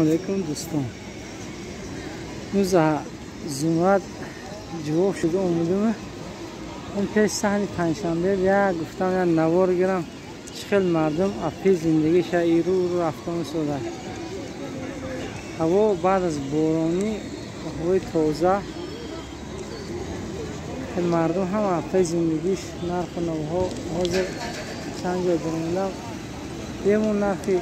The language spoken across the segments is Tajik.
Алейкум дӯстон. Нуза зумрад ҷавоб шуда омадам. Он пеш саҳни панҷшанбе як гуфтам як навор гирам. Чӣ хел мардум апи зиндагиша иру рафтан сода. Ҳаво баъд аз боронӣ ҳавои тоза. Мардум ҳам апи зиндагиш нарху навҳо ҳозир чанд ҷо даромадам. Бемон нархи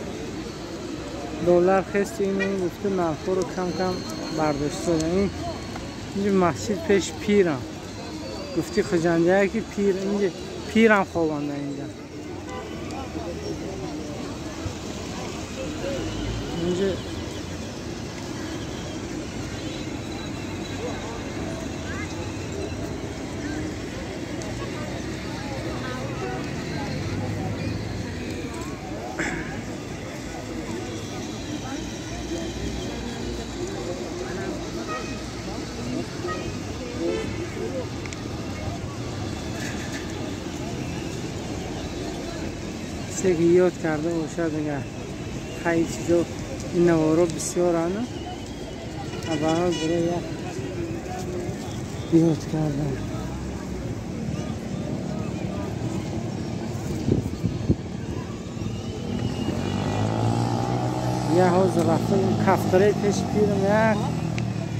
доллар хест ин гуфту нархҳоро кам-кам бардошта. Инҷа масҷид пеш пирам. Гуфти хуҷандия ки пир инҷа пирам хобанда инҷа. Инҷа که یاد کرده باشد دیگه خیلی چیزا این نوارا بسیار هنه برای یاد کردن. یه حوز رفتم کفتره پیش پیرم یک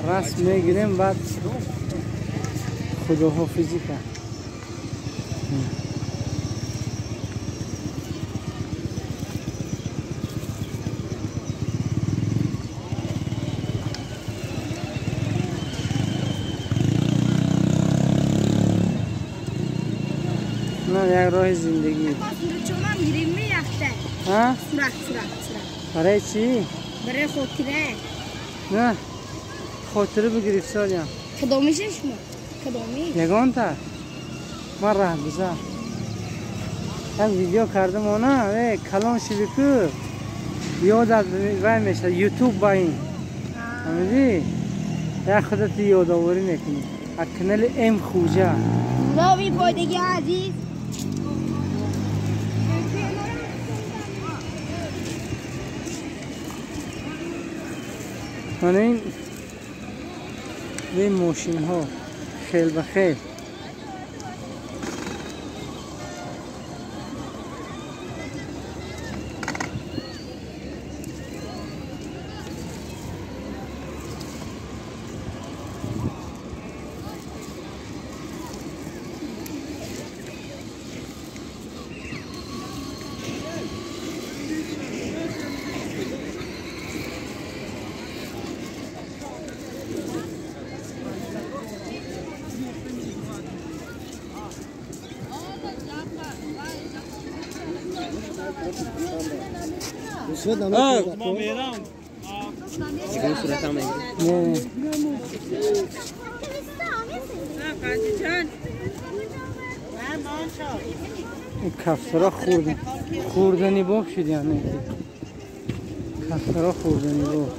رسم میگیریم بعد خداحافظی کرد. نه یک راه زندگی. ها؟ برای چی؟ برای خاطره. نه خاطره بگیری سالیم. کدامیش شما؟ کدامی؟ یگان تا من راه بزن. یک ویدیو کردم آنها کلان شدی که یادت وای میشه یوتیوب با این. فهمیدی؟ یک خودت یادآوری میکنی. از کانال ام خوجه. راوی پایدگی عزیز. من این ماشین ها خیلی به خیلی این کفترها خوردنی باب شد یعنی کفترها خوردنی باب.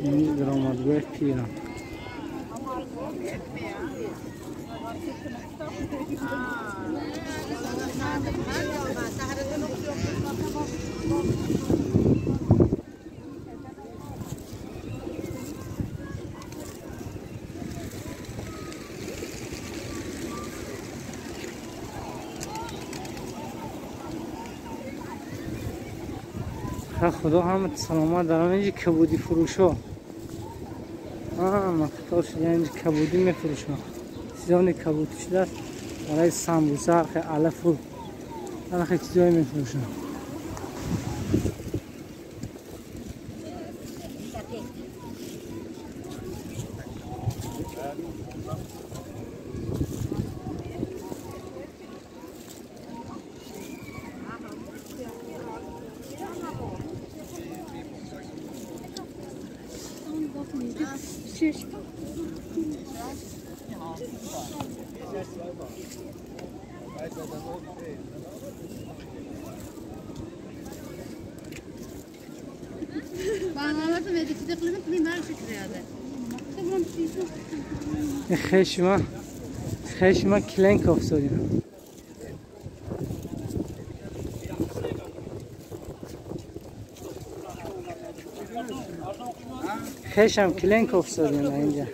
این درآمدگاه پیرم. خدا هم سلامت دارم. اینجا کبودی فروشا مختار شده اینجا کبودی میفروشا. چیزانی کبودی شده است برای سمبوسه علف و هر چیزایی میفروشن. خشمه خشمه کلنک افتادیم. Хешам килен кофсодем инҷа.